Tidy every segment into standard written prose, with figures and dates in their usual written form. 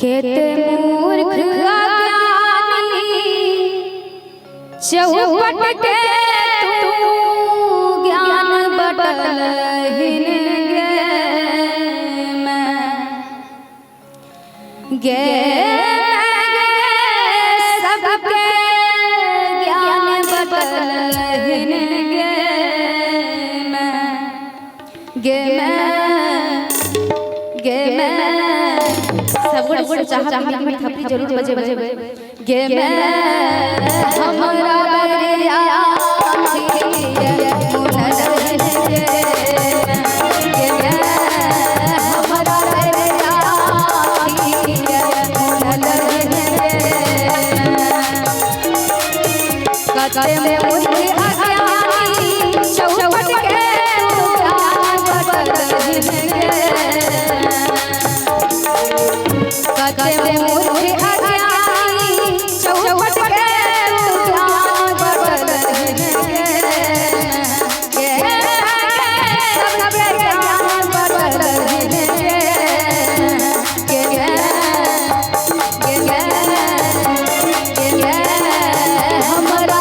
केते मूर्ख अज्ञानी चौपट के तू ज्ञान बटलहिन गे मैं गे सबके ज्ञान बटलहिन गे मैं गे मैं गे मैं सब गोटे चाहब कि हमर थपड़ी जरूर बजे गे मैं हमरा बरिया चौपट के ज्ञान बटलहिन गे कते मूर्ख अज्ञानी चौपट के ज्ञान बटलहिन गे सबके ज्ञान बटलहिन गे गे हमरा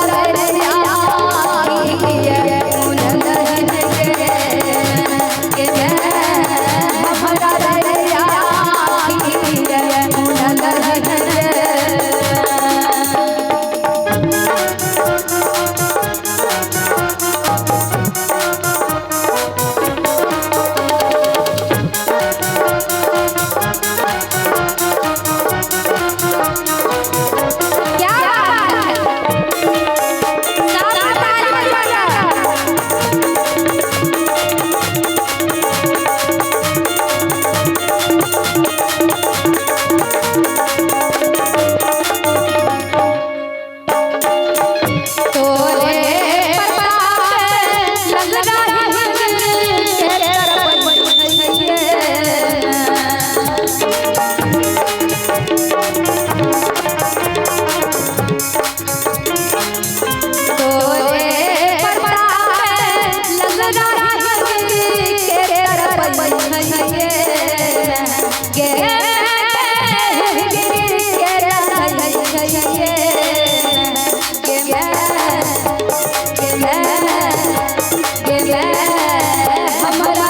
क्या बात है? सात ताली बजा। तोरे प्रताप लंगड़ा के तरफ छैये। तोरे प्रताप लंगड़ा के तरफ छैये गे के छैये गे गे गे हमरा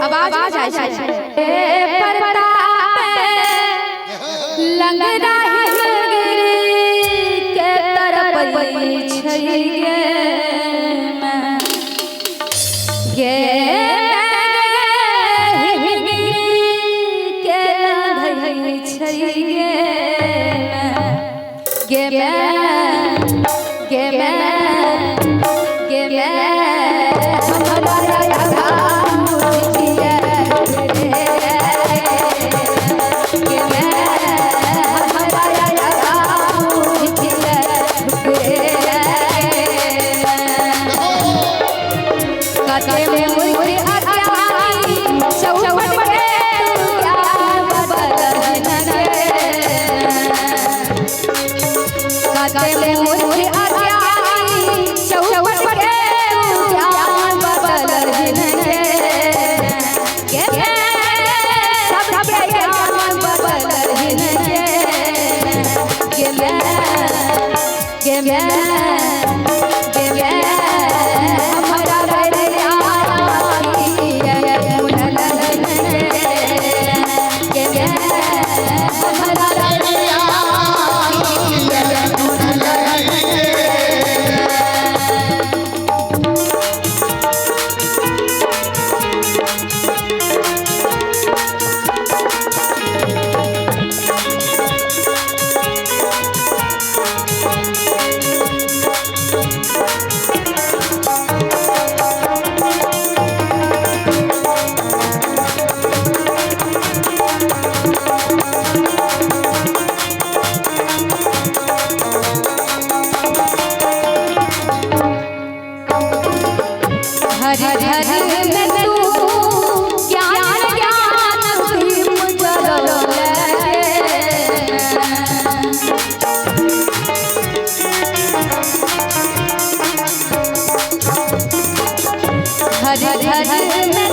आवाज आवाज ए प्रताप लंगड़ा के तरफ छैये गे के लंघै छैये गे गे गे कते मूर्ख अज्ञानी चौपट के ज्ञान बटलहिन गे कते मूर्ख अज्ञानी चौपट के ज्ञान बटलहिन गे सबके ज्ञान बटलहिन गे गे गे हमरा घर घर में।